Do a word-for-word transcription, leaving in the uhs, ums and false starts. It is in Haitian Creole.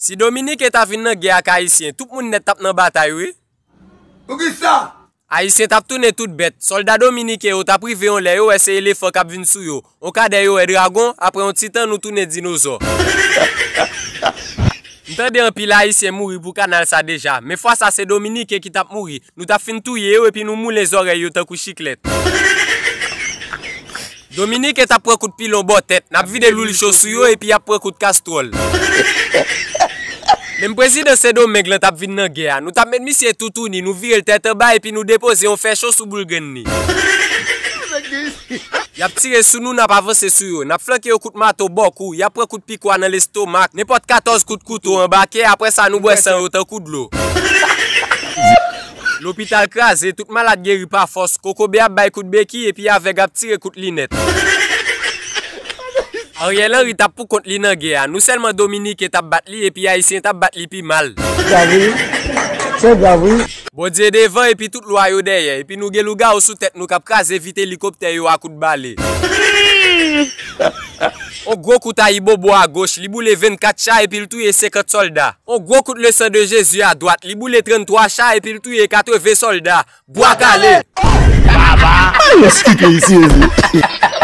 Si Dominiken ta vin nan gè ak Ayisyen, tout moun nèt t ap nan batay, wi. Poukisa? Ayisyen t ap tounen tout bèt. Sòlda dominiken yo t ap rive yon lè yo wè se elefan k ap vin sou yo. On kadè yo wè dragon, apre yon ti tan nou tounen dinozò. M tande anpil Ayisyen mouri pou kanal sa deja, men fwa sa se Dominiken ki t ap mouri. Nou t ap fin touye yo epi nou moulen zòrèy yo tankou chiklèt. Dominiken t ap pran kout pilon bò tèt, n ap vide lwil cho sou yo epi y ap pran kout kastwòl. Menm prezidan Sendomeng lan t ap vin nan gè a, nou t ap met misye toutouni, nou vire l tèt anba epi nou depoze yon fè cho sou boul grenn li. Y ap tire sou nou, n ap avanse sou yo, n ap flanke yo kout mato bò kou, y ap pran kout pikwa nan lestomak, nenpòt katòz kout kouto anba kè, apre sa nou bwè san yo tankou dlo. Lopital kraze, tout malad geri pa fòs, kokobe ap bay kout beki epi avèg ap tire kout linèt. Ariel Henry t ap pou kont li nan gè a, nou sèlman Dominiken t ap bat li epi Ayisyen t ap bat li pi mal. Grav wi. Se grav wi. Bondye devan epi tout lwa yo dèyè, epi nou gen lougawou sou tèt nou k ap kraze vit elikoptè yo a kout bale. On gwo kout ayibobo agoch, li boule vennkat cha epi l touye senkant sòlda. On gwo kout le sang de Jésus adwat, li boule tranntwa cha epi l touye katreven sòlda. Bwa kale! Alyans ki peyi Sirezi?